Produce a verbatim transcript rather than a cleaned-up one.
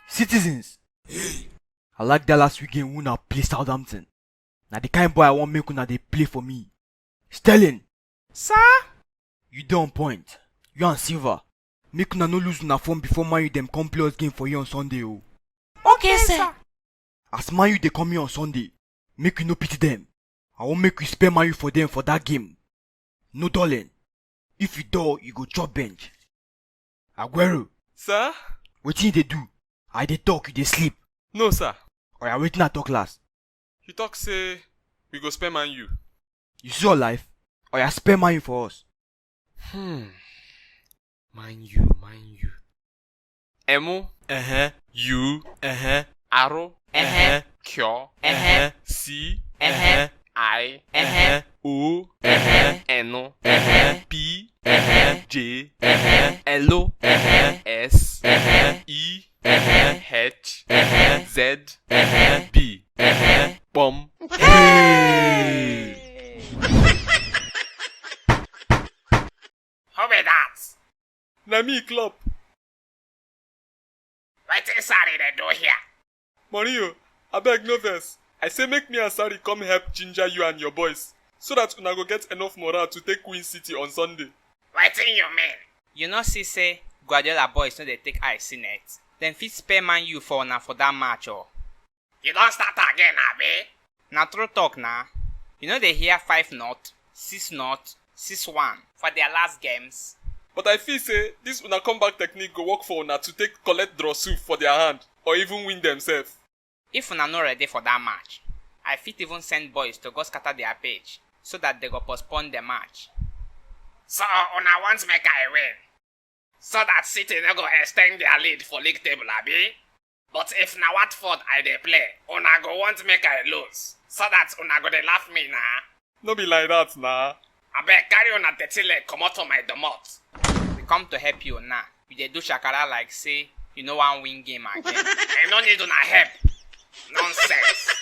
Citizens, I like that last week game una play Southampton. Na the kind boy I wan make una dey play for me. Sterling, Sir? You dey on point. You and Silva, make una no lose una form before Man U dem come play us game for here on Sunday o. Okay, sir. As Man U dey come here on Sunday, make you no pity dem. I wan make you spare Man U for dem for that game. No dulling. If you dull, you go chop bench. Aguero, Sir? Wetin you dey do? I dey talk, you dey sleep. No, sir. Oya, wetin I talk last? You talk say we go spend Man U. You see your life? Oya, spend Man U for us. Hmm. Man U, Man U. Emu. Uh-huh. U. Uh-huh. Aro. Uh-huh. Kyo. Uh-huh. Si. Uh-huh. I. Uh-huh. O. Uh-huh. Eno. Uh-huh. P. Uh-huh. J. Uh-huh. Elo. Uh-huh. S. Uh-huh. I. Uh-huh. H. Uh-huh. Z. Uh-huh. B. Uh-huh. Bom. Hey! Who be that? Na me, Klopp. Wetin Sarri dey do here? Mourinho, abeg no vex. I say make me and Sarri come help ginger you and your boys, so that una go get enough morale to take win City on Sunday. Wetin you mean? You no see say Guardiola boys no dey take eye see net? Dem fit spare Man U for una for that match o. You don start again, abi? Na true talk na. You no dey hear five not, six not, six one for their last games? But I feel say this una comeback technique go work for una to take collect draw soup for their hand or even win themselves. If una no ready for that match, I fit even send boys to go scatter their pitch so that they go postpone the match. So una want make I win? So that City no go extend their lead for league table, abi? But if na Watford I dey play, una go want make I lose, so that una go dey laugh me na. No be like that na. Abeg, carry una dirty leg comot for my domot. We come to help you now. You dey do shakara like say you no wan win game again. I no need una help. Nonsense.